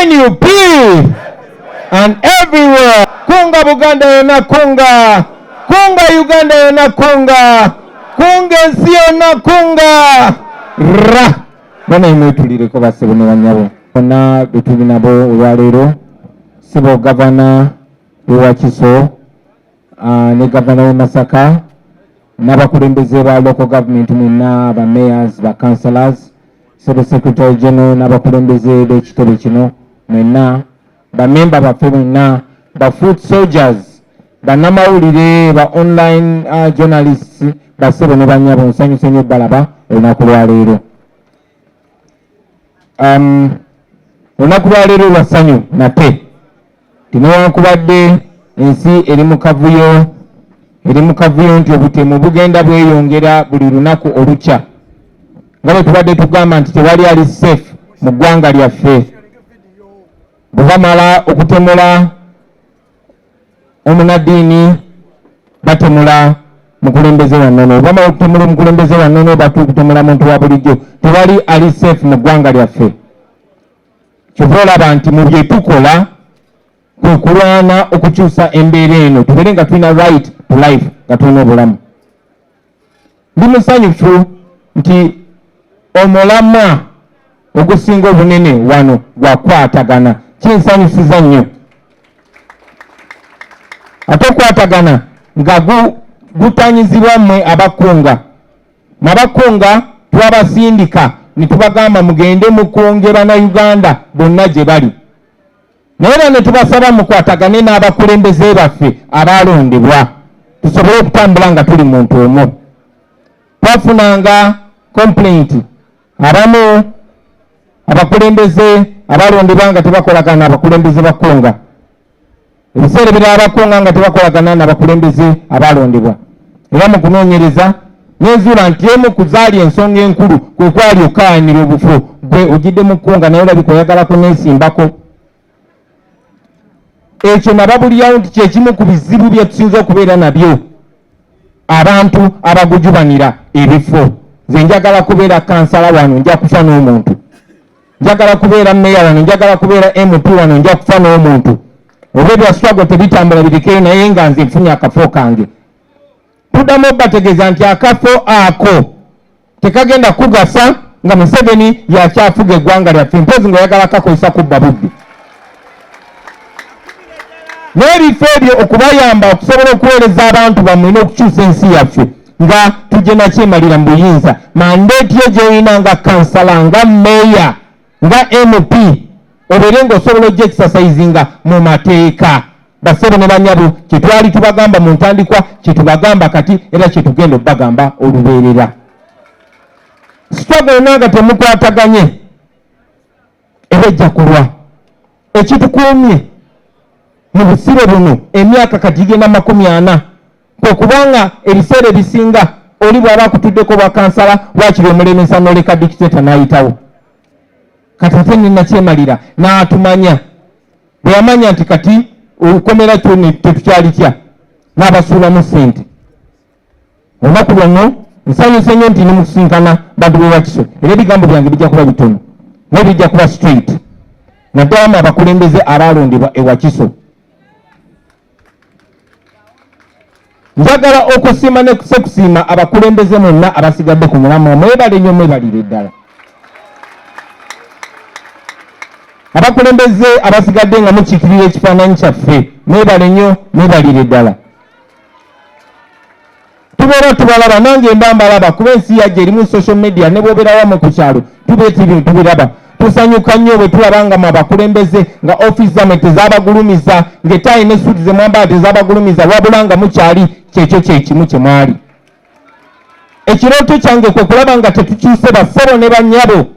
NUP and everywhere. Kunga Buganda yonna, kunga, kunga Uganda yonna, kunga, kunga ensi yonna, kunga ra bana. Mwetulireko bassebo ne bannyabo bonna betuli nabo olwaleero, sibo gavana w'e Wakiso ne gavana w'e Masaka n'abakulembeze ba local government mwenna, ba mayors, ba councillors, sebo secretary general n'abakulembeze b'ekitebe kino mwenna, bamemba baffe mwenna, ba foot soldiers, bannamawulire, ba online journalists, bassebo ne bannyabo, nsanyuse nnyo balaba olunaku lwaleero. Olunaku lwaleero lwa ssanyu nate tinewankubadde ensi eri mu kavuyo, eri mu kavuyo nti obutemu bugenda bweyongera buli lunaku olukya, nga bwe tubadde tugamba nti tewali ali safe mu ggwanga lyaffe. Bwe bamala okutemula omunaddiini, batemula mukulembeze wa nnono. Bwe bamala okutemula omukulembeze wa nnono, batu okutemula muntu wa bulijjo. Tewali ali safe mu ggwanga lyaffe. Kyova olaba nti mu bye tukola kwe kulwana okukyusa embeera eno, tubeere nga tulina right to life, nga tulina obulamu. Ndi musanyufu nti omulamwa ogusinga obunene wano gwakwatagana. Kinsanyusiza nnyo ate okwatagana nga gutanyizibwa mmwe abakunga. Mwabakunga twabasindika ne tubagamba mugende mukunge Bannayuganda bonna gye bali, naye era ne tubasaba mukwatagane n'abakulembeze baffe abalondebwa, tusobole okutambula nga tuli muntu omu. Twafunanga complaint, abamu abakulembeze abalondebwa nga tebakolagana n'abakulembeze bakunga, ebiseera ebirala abakunga nga tebakolagana n'abakulembeze abalondebwa. Era mu kunoonyereza nezuula nti emu ku zaali ensonga enkulu kwe kwali okukaayanira obufo. Gwe ogidde mu kkunga naye olabika oyagala kuneesimbako. Ekyo nababulirawo nti kyekimu ku bizibu bye tusinza okubeera nabyo, abantu abagujubanira ebifo. Nze njagala kubeera kansala wano, nja kufa n'omuntu. Njagala kubeera meya wano, njagala kubeera MP wano, nja kufa n'omuntu. Oba ebya struggle tebitambula, birikeyo, naye nga nze nfunye akafo kange. Tuddamu obategeeza nti akafo ako tekagenda kugasa nga Museveni yakyafuga eggwanga lyaffe, mpozi ng'oyagala kakozesa kubba bubbi. N'ebifo ebyo okubayamba okusobola okuweereza abantu bammwe n'okukyusa ensi yaffe nga tujje nakyemalira mu buyinza, mandate yo gy'olina nga kansala, nga meeya, nga MP, obeere ng'osobola ojja exercisinga mu mateeka. Basebo ne banyabo, kyetwali tubagamba mu ntandikwa kyetubagamba kati, era kyetugenda obbagamba olubeerera. Struggle yonna nga temukwataganye eba ejja kulwa. Ekitukuumye mu busiro buno emyaka kati gigenda 40 kwe kubanga ebiseera ebisinga oli bw'aba akutuddeko bwa kansala, waakiri omulemesa n'oleka dictator n'ayitawo. Kati ate nenakyemalira n'atumanya, bwe yamanya nti kati olukomera kyo tetukyalitya, n'abasuulamu ssente. Olunaku lwano nsanyuse nnyo nti nimukusinkana bantu b'e Wakiso, era ebigambo byange bijja kuba bitono naye bijja kuba straight, naddala mu abakulembeze abalondebwa e Wakiso. Njagala okusiima ne kusekusiima abakulembeze mwenna abasigadde ku mulamwa. Mwebale nnyo, mwebalire ddala. Abakulembeze abasigadde nga mukiikirira ekifaananyi kyaffe, mwebale nnyo, mwebalire ddala. Tubeera tubalaba, nange mba mbalaba, kuba ensi yajja erimu social media, ne bw'obeera wamwe ku kyalo tubeera tubiraba. Tusanyuka nnyo bwe tulaba nga mwe abakulembeze nga ofiisi zammwe tezabagulumiza, ng'ettaayi ne suuti ze mwambala tezabagulumiza, wabula nga mukyali kyekyo kyekimu kye mwali. Ekirooto kyange kwe kulaba nga tetukyuse. Bassebo ne bannyabo,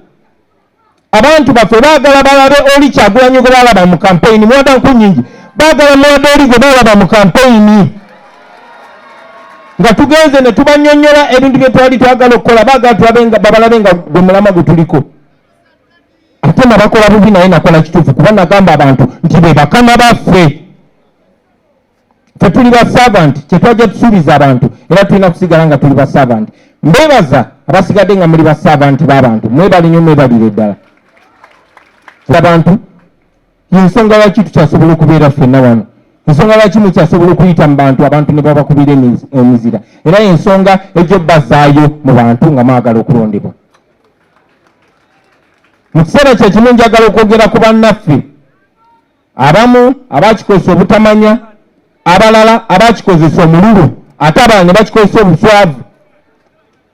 abantu baffe baagala balabe oli Kyagulanyi gwe balaba mu kampeyini. Muwada nkunyingi baagala muwada oli gwe balaba mu kampeyini nga tugenze ne tubanyonnyola ebintu bye twali twagala okukola. Baagala babalabe nga gwe mulamwa gwe tuliko. Ate nabakola bubi, naye nakola kituufu, kuba nagamba abantu nti be bakama baffe, ffe tuli ba servant. Kyetwajja tusuubiza abantu, era tulina kusigala nga tuli ba servant. Mbebaza abasigadde nga muli ba servant b'abantu. Mwebale nnyo, mwebalire ddala. Abantu yensonga lwaki tukyasobola okubeera ffenna wano, ensonga lwaki mukyasobola okuyita mu bantu, abantu ne babakubira emizira, era yensonga ejja obbazaayo mu bantu nga mwagala okulondebwa. Mu kiseera kye kimu njagala okwogera ku bannaffe abamu abakikozesa obutamanya, abalala abakikozesa omululu, ate abalala ne bakikozesa obuswavu,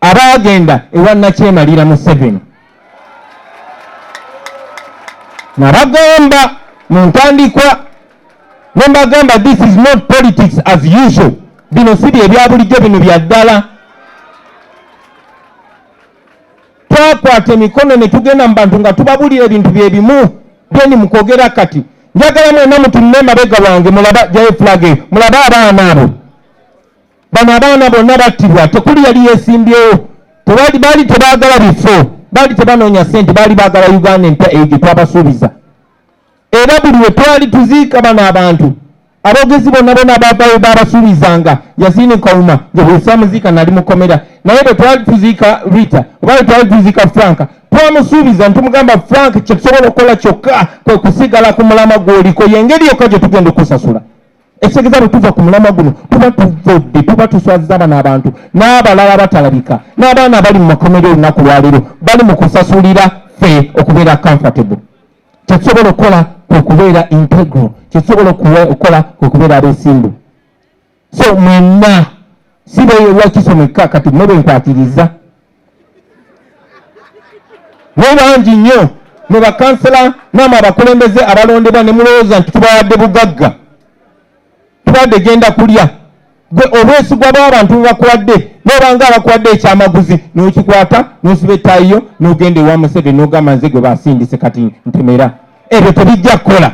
abaagenda ewa Nakyemalira Museveni. Nabagamba mu ntandikwa ne mbagamba, this is not politics as usual, bino si bye bya bulijjo, bino bya ddala. Twakwata emikono ne tugenda mu bantu nga tubabulira ebintu bye bimu byendi mu kwogera kati. Njagala mwenna mutunule emabega wange, mulaba jayo flag eyo, mulabe abaana abo. Bano abaana bonna battibwa, tekuli yali yeesimbyewo, tewali, baali tebaagala bifo, baali tebanoonya ssente, baali baagala Uganda empya eyo gye twabasuubiza. Era buli we twali tuziika bano abantu, aboogezi bonna bonna bavayo babasuubizanga. Yasini Kawuma nge bwe samuziika nali mukomera, naye bwe twali tuziika Rita oba bwe twali tuziika Frank, twamusuubiza ntumugamba, Frank, kye tusobola okukola kyokka kwe kusigala ku mulamwa gw'oliko, y'engeri yokka gye tugenda okusasula. Ekitegeeza bwe tuva ku mulamwa guno tuba tuvudde, tuba tuswaziza bano abantu n'abalala batalabika, n'abaana abali mu makomero olunaku lwaleero bali mu kusasulira ffe okubeera comfortable. Kyetusobola okukola kwe kubeera integral, kyetusobola okukola kwe kubeera abeesimbu. So mwenna si bewakiso mwekka, kati mwe benkwatiriza mwe bangi nnyo, mwe bakansala namwe abakulembeze abalondebwa ne mulowooza nti tubawadde bugagga, tubadde genda kulya. Gwe obwesigwa bw'abantu bwebakuwadde, nobanga abakuwadde ekyamaguzi n'okikwata n'osiba ettaayiyo n'ogenda ewa Museveni n'ogamba nze gwe basindise kati ntemera, ebyo tebijja kukola.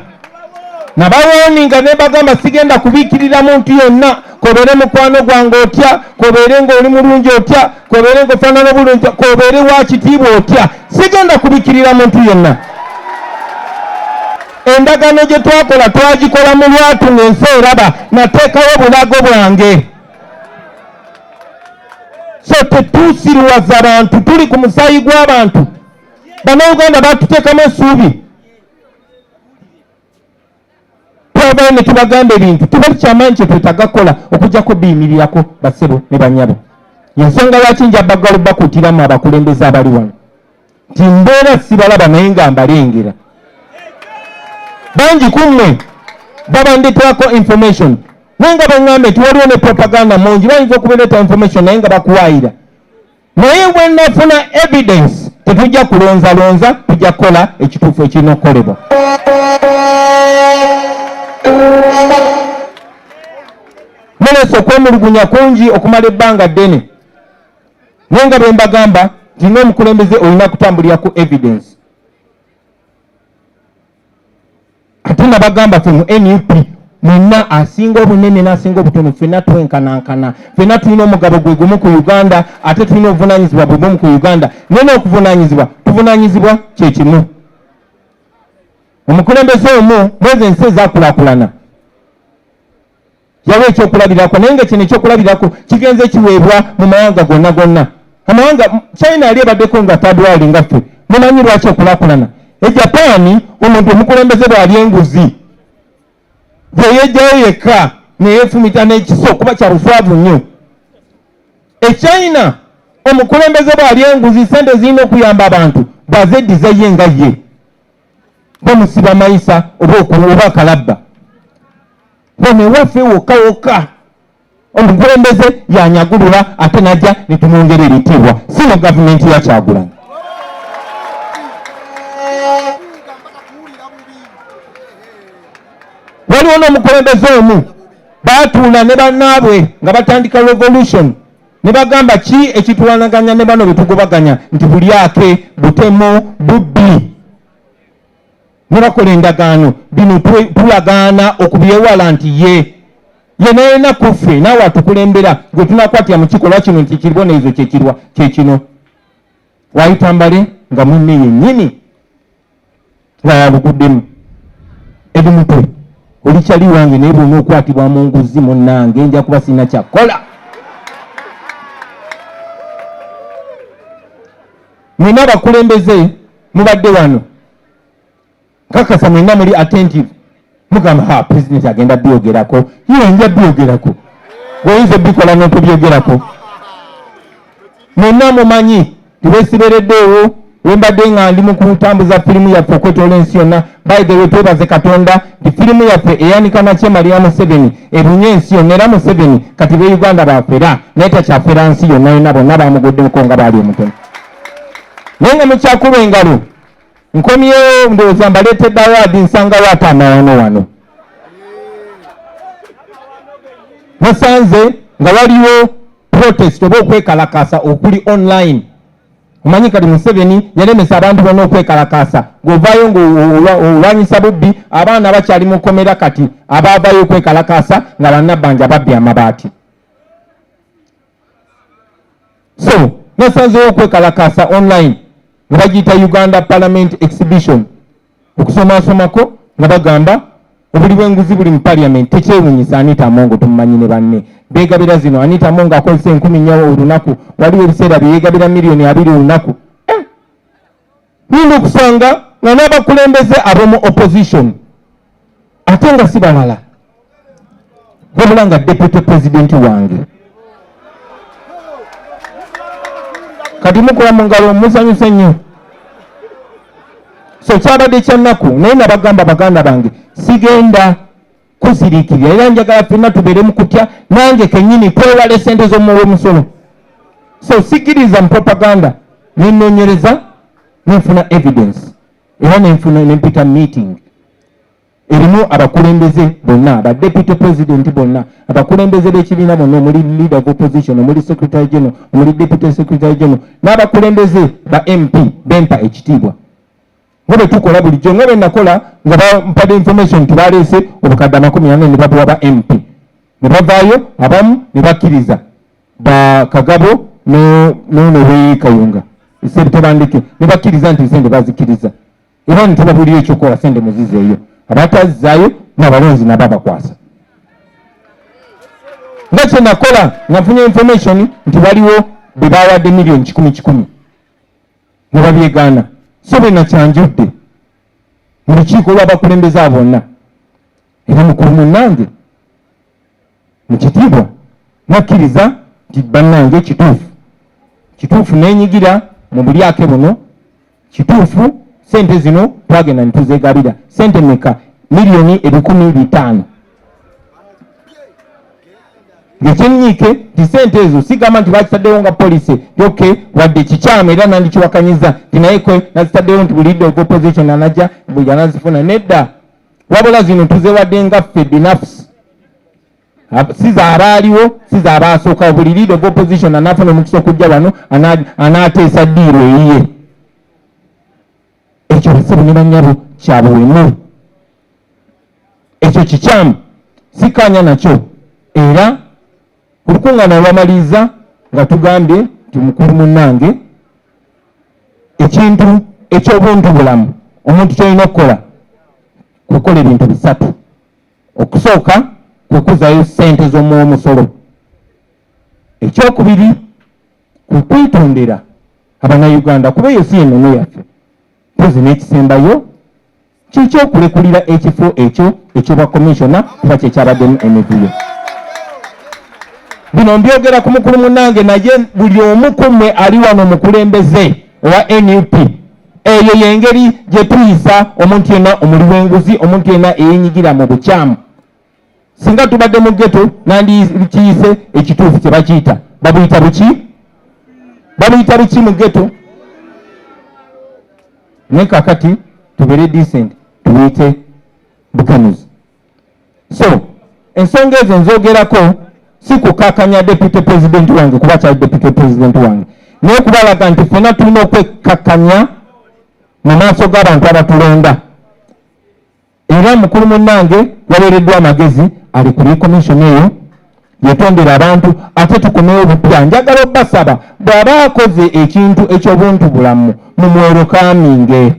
Nabawoninga ne bagamba sigenda kubiikirira muntu yonna, kobeere mukwano gwange otya, kobeere ng'oli mulungi otya, kobeere ng'ofaanana obulungi, kobeere wa kitiibwa otya, sigenda kubiikirira muntu yenna. Endagaano gye twakola twagikola mu lwatu ng'ensi eraba, nateekawo obulago bwange. So tetusiruwaza bantu, tuli ku musaayi gw'abantu. Bannayuganda batuteekamu essuubi, twavayo ne tubagamba ebintu, tebali kyamaanyi kye twetaaga kukola okuggyako biyimirirako. Bassebo ne bannyabo, yensonga lwaki njabagala bakuutiramu abakulembeze abali wano nti mbeera sibalaba naye nga mbalengera. Bangi ku mmwe babandetwako information, naye nga baŋŋambe nti waliwo ne propaganda mungi, bayinza okubereeta information naye nga bakuwaayira. Naye bwe nafuna evidence, tetujja kulonzalonza, tujja kukola ekituufu ekirina okukolebwa. Mulese okwemulugunya kungi okumala ebbanga ddene, naye nga bwe mbagamba nti ng'omukulembeze olina kutambulira ku evidence. Ate nabagamba ffe mu NUP mwenna asinga obunene n'asinga obutono ffenna twenkanankana, ffenna tulina omugabo gwe gumu ku Uganda, ate tulina obuvunaanyizibwa bwe bumu ku Uganda, naye n'okuvunaanyizibwa tuvunaanyizibwa kye kimu. Omukulembeze omu mwezi ensi ezaakulaakulana yawa ekyokulabirako, naye nga kino ekyokulabirako kigenze kiweebwa mu mawanga gonna gonna. Amawanga China yali ebaddeko nga third world nga ffe, mumanyi lwaki ekulaakulana? E Japan omuntu omukulembeze bw'alya enguzi yeyejjayo yekka neyeefumita n'ekiso kuba kya buswavu nnyo. E China omukulembeze bw'alya enguzi, sente zirina okuyamba abantu bw'azeddiza ye nga ye bamusiba mayisa oba akalabba. Wano ewaffe wokka wokka omukulembeze yanyagulula ate najja ne tumwongera ebitiibwa, si mu gavumenti ya Kyagulanyi. Waliwo n'omukulembeze omu baatuula ne bannaabwe nga batandika revolution ne bagamba ki ekitulwanaganya ne bano betugobaganya nti bulyake, butemu, bubbi, ne bakola endagaano bino tulagaana okubyewala nti ye ye nayena kuffe naawe atukulembera gwe tunakwatira mu kikolwa kino nti ekibonerezo kyekirwa kyekino. Wayita mbale nga munne yennyini nga yabuguddemu ebimutwe oli kyali wange, naye bwona okwatibwa mu nguzi munnange nja kuba sirina kyakukola. Mwena abakulembeze mubadde wano. Nkakasa mwenna muli attentive, mugamba, "Ha, president agenda byogerako." Ye nja byogerako, oyinza obikola n'otobyogerako. Mwenna mumanyi tiwesibereddeewo wembadde nga ndi mu kutambuza firimu yaffe okwetoola ensi yonna. By the way, twebaze Katonda nti firimu yaffe eyanika nakyemalira Museveni ebunye ensi yonna, era Museveni kati be Uganda bafera, naye takyafera nsi yonna yonna, bonna bamuguddeko nga baali omutono. Naye nga mukyakuba engalo, nkomyewo, ndowooza mbaleetedde award. Nsangawo ate amawano wano. Nasanze nga waliwo protest oba okwekalakasa okuli online. Omanyi kati Museveni yalemesa abantu bonna okwekalakasa, ng'ovaayo ng'olwanyisa bubbi. Abaana bakyali mu kkomera kati abaavaayo okwekalakasa nga bannabbanja babbi amabaati. So nasanzewo okwekalakasa online nga bagiyita Uganda Parliament Exhibition, okusomasomako nga bagamba obuli bw'enguzi buli mu parliament. Tekyewunyisa, Anita Amongo tumumanyi ne banne beegabira zino. Anita Amongo akozesa 4000 olunaku, waliwo ebiseera bye yeegabira miliyoni 20 olunaku. Nyinza okusanga nga n'abakulembeze ab'omu opposition, ate nga si balala wabula nga deputy president wange. Kati mukuba mu ngalo, musanyuse nnyo. So kyabadde kyannaku, naye nabagamba, baganda bange, sigenda kusiriikirira, era njagala ffenna tubeere mu kutya, nange kennyini twewale sente z'omuwa omusolo. So sigiriza mu propaganda, nenoonyereza, nenfuna evidence, era nenfuna nempita meeting erimu abakulembeze bonna, ba deputy president bonna, abakulembeze b'ekibiina bonna, omuli leader of opposition, omuli secretary general, omuli deputy secretary general, n'abakulembeze ba MP bempa ekitiibwa, nga bwe tukola bulijjo, nga bwe nakola nga bampadde information nti baleese obukadde 40 ne babuwa ba MP, ne bavaayo abamu ne bakkiriza, ba Kagabo nono w'e Kayunga Sebitebandeke, ne bakkiriza nti sente bazikkiriza, era ne tubabuulira ekyokukola: sente muzizeeyo, abatazizaayo n'abalonzi nabo abakwasa. Nga kye nakola nga nfunye information nti waliwo bwe bawadde miliyoni kikumi kikumi ne babyegaana. So bwe nakyanjudde mu lukiiko lw'abakulembeze abo bonna, era mukulu munnange mu kitiibwa nakkiriza nti, "Bannange, kituufu, kituufu, neenyigira mu bulyake buno. Kituufu, sente zino twagenda ne tuzeegabira." Sente meka? Miliyoni 500,000. Ng'ekyenyiike nti sente ezo sigamba nti bakitaddewo nga policy yoke, wadde kikyamu era nandikiwakanyiza nti naye kwe nazitaddewo nti buli leader of opposition anajja buli anazifuna. Nedda, wabula zino tuzewadde nga ffe binafsi, si za abaaliwo, si za abaasooka. Buli leader of opposition anaafuna omukisa okujja wano anaateesa deal eyiye. Ekyo, basebo ne bannyabo, kya buwemu, ekyo kikyamu, sikkaanya nakyo. Era olukuŋŋaana lwamaliriza nga tugambye nti, mukulu munnange, ekintu eky'obuntu bulamu omuntu kyolina okukola kukola ebintu bisatu. Okusooka kwe kuzaayo ssente z'omuwa omusolo. Ekyokubiri kwe kwetondera Abannayuganda, kuba eyo si enono yaffe. Mpozi n'ekisembayo kyekyokulekulira ekifo ekyo ekyobwa commissioner, kuba kyekyabaddemu emivuyo. Bino mbyogera ku mukulu munnange, naye buli omu ku mmwe ali wano omukulembeze owa NUP, eyo y'engeri gye tuyisa omuntu yenna omuli w'enguzi, omuntu yenna eyenyigira mu bukyamu. Singa tubadde mu ghetto, nandikiyise ekituufu kye bakiyita, babuyita buki? Babuyita biki mu ghetto? Naye kakati tubeere decent, tubuyite bukenuzi. So ensonga ezo nzogerako si kukakanya deputy president wange, kuba kyali deputy president wange, naye kubalaga nti ffenna tulina okwekkakkanya mu maaso g'abantu abatulonda. Era mukulu munnange yaweereddwa amagezi alekulire commission eyo, yetondera abantu, ate tukomewo bupya. Njagala obbasaba, bw'aba akoze ekintu eky'obuntu bulamu, mumwerokaminge.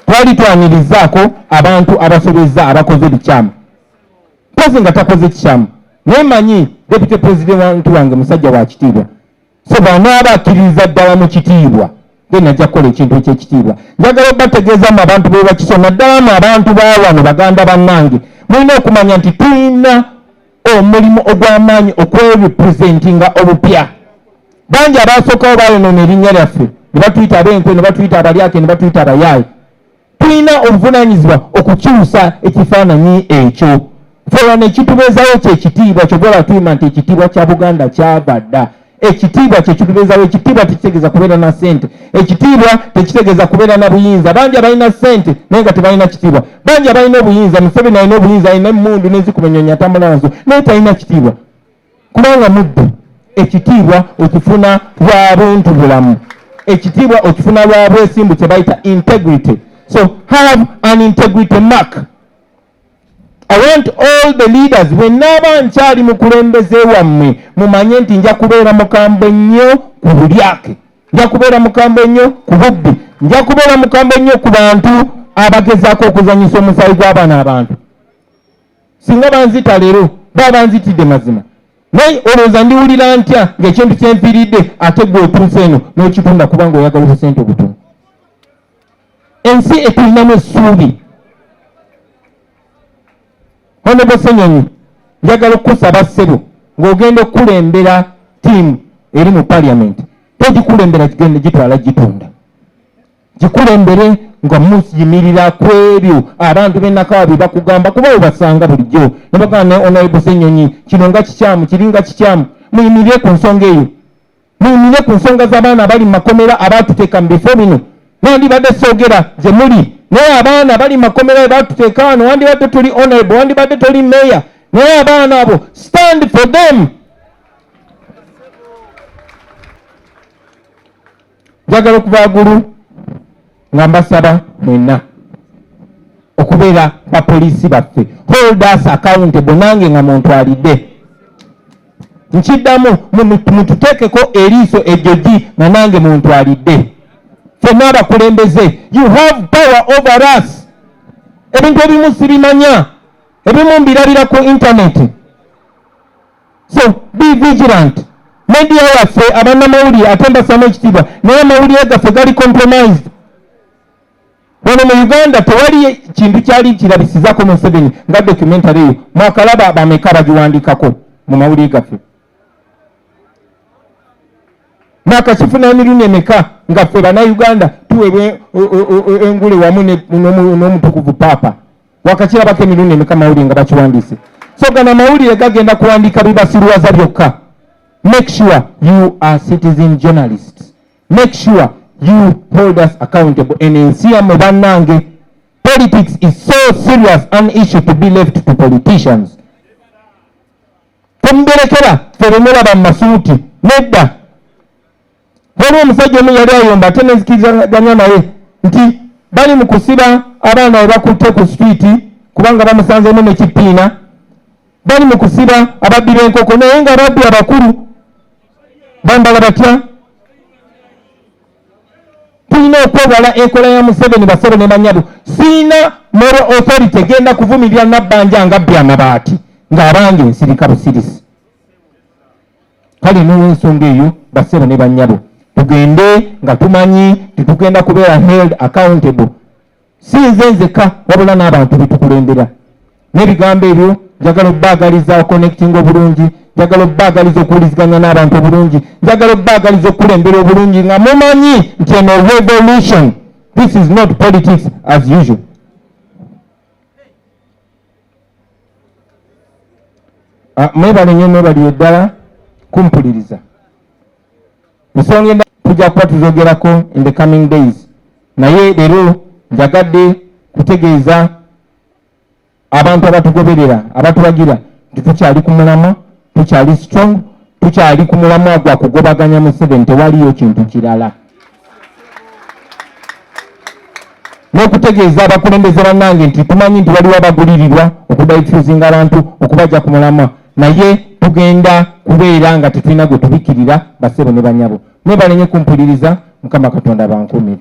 Twali twanirizaako abantu abasobezza, abakoze ebikyamu, mpozi nga takoze kikyamu. Naye manyi deputy president wange musajja wa kitiibwa, so bw'anaaba akkiririza ddala mu kitiibwa, Then ajja kukola ekintu ekyekitiibwa. Njagala obategeeza mu abantu bebakiso, naddala mu abantu ba wano, baganda bannange, mulina okumanya nti tulina omulimu ogw'amaanyi okwerepresentinga obupya. Bangi abasookawo bayonoona erinnya lyaffe ne batuyita ab'enkwe, ne batuyita abalyake, ne batuyita abayaayi. Tulina obuvunaanyizibwa okukyusa ekifaananyi ekyo. Ffe wano ekitubeezawo kyekitiibwa. Kyova batuyima nti ekitiibwa kya Buganda kyava dda. Ekitiibwa kyekitubeezawo. Ekitiibwa tekitegeeza kubeera na ssente, ekitiibwa tekitegeeza kubeera na buyinza. Bangi abalina ssente naye nga tebalina kitiibwa, bangi abalina obuyinza. Museveni alina obuyinza, alina emmundu nezikuba ennyonyi, atambula nazo, naye talina kitiibwa kubanga mubbi. Ekitiibwa okifuna lwa buntu bulamu, ekitiibwa okifuna lwa bwesimbu, kye bayita integrity. So have an integrity mark. I want all the leaders, bwe naaba nkyali mukulembeze wammwe, mumanye nti nja kubeera mukambwe nnyo ku bulyake, nja kubeera mukambwe nnyo ku bubbi, nja kubeera mukambwe nnyo ku bantu abagezaako okuzanyisa omusaayi gw'abaana abantu. Singa banzita leero, baba banzitidde mazima, naye olowooza ndiwulira ntya ng'ekintu kyempiiridde ate gwe otuuse eno n'okitunda kubanga oyagala obusente obutono? Ensi etulinamu essuubi. Honorable Ssenyonyi, njagala okukusaba ssebo, ng'ogenda okukulembera ttiimu eri mu parliament, togikulembera gigenda gitwala gitunda, gikulembere nga muyimirira ku ebyo abantu b'enakawa bye bakugamba, kuba webasanga bulijjo ne bagamba ne Honorable Ssenyonyi kino nga kikyamu, kiri nga kikyamu. Muyimirire ku nsonga eyo, muyimirire ku nsonga z'abaana abali mu makomera abaatuteeka mu bifo bino. Nandibadde soogera gye muli, naye abaana bali mu makomera batuteeka wano. Wandibadde tuli honorable, wandibadde toli meya, naye abaana abo, stand for them. Njagala okuva gulu nga mbasaba mwenna okubeera bapoliisi baffe. Hold us accountable. Nange nga muntwalidde, nkiddamu, mututeekeko eriiso ejjogi nga nange muntwalidde. Ffenna abakulembeze, you have power over us. Ebintu ebimu sibimanya, ebimu mbirabira ku internet, so be vigilant. Media yaffe, abannamawulire, ate mbassamu ekitiibwa, naye amawulire gaffe gali compromised. Wano mu Uganda tewali kintu kyali kirabisizako Museveni nga documentary eyo. Mwakalaba bameka bagiwandikako mu mawulire gaffe? Mwakakifuna emirundi emeka nga ffe bannayuganda tuweebwa engule wamu n'omutukuvu paapa? Wakakirabako emirundi emeka mawulire nga bakiwandiise? So gano amawulire gagenda kuwandiika bibasiruwaza byokka. Make sure you are citizen journalists. Make sure you hold us accountable. Eno ensi yammwe bannange. Politics is so serious an issue to be left to politicians. Temuberekera ffe bemulaba mu masuuti, nedda. Waliwo omusajja omu yali ayomba, ate nenzikirizaganya naye nti bali mu kusiba abaana be bakutte ku street kubanga bamusanzeemu nekipiina, bali mu kusiba ababbi b'enkoko, naye nga ababbi abakulu bambala batya? Tulina okwewala enkola ya Museveni. Basebo ne banyabo, siina moral authority genda kuvumirira Nabbanja nga bbi amabaati ng'abange nsirika busirisi. Kale n'olwensonga eyo, basebo ne banyabo, tugende nga tumanyi tetugenda kubeera held accountable, si nze nzekka wabula n'abantu betukulembera. N'ebigambo ebyo, njagala obbaagaliza oconnecting obulungi, njagala obbaagaliza okuwuliziganya n'abantu obulungi, njagala obbaagaliza okukulembera obulungi nga mumanyi nti eno revolution, this is not politics as usual. Mwebale nnyo, mwebalire ddala kumpuliriza. Ensonga endala tujja kuba tuzogerako in the coming days, naye leero njagadde kutegeeza abantu abatugoberera, abatuwagira nti tukyali ku mulamwa, tukyali strong, tukyali ku mulamwa gwa kugobaganya Museveni, tewaliyo kintu kirala. N'okutegeeza abakulembeze bannange nti tumanyi nti waliwo abagulirirwa okudifusinga abantu okubajja ku mulamwa, naye tugenda kubeera nga tetulina gwe tubikirira. Basebo ne banyabo, mwebalenye kumpuliriza. Mukama Katonda bankuumire.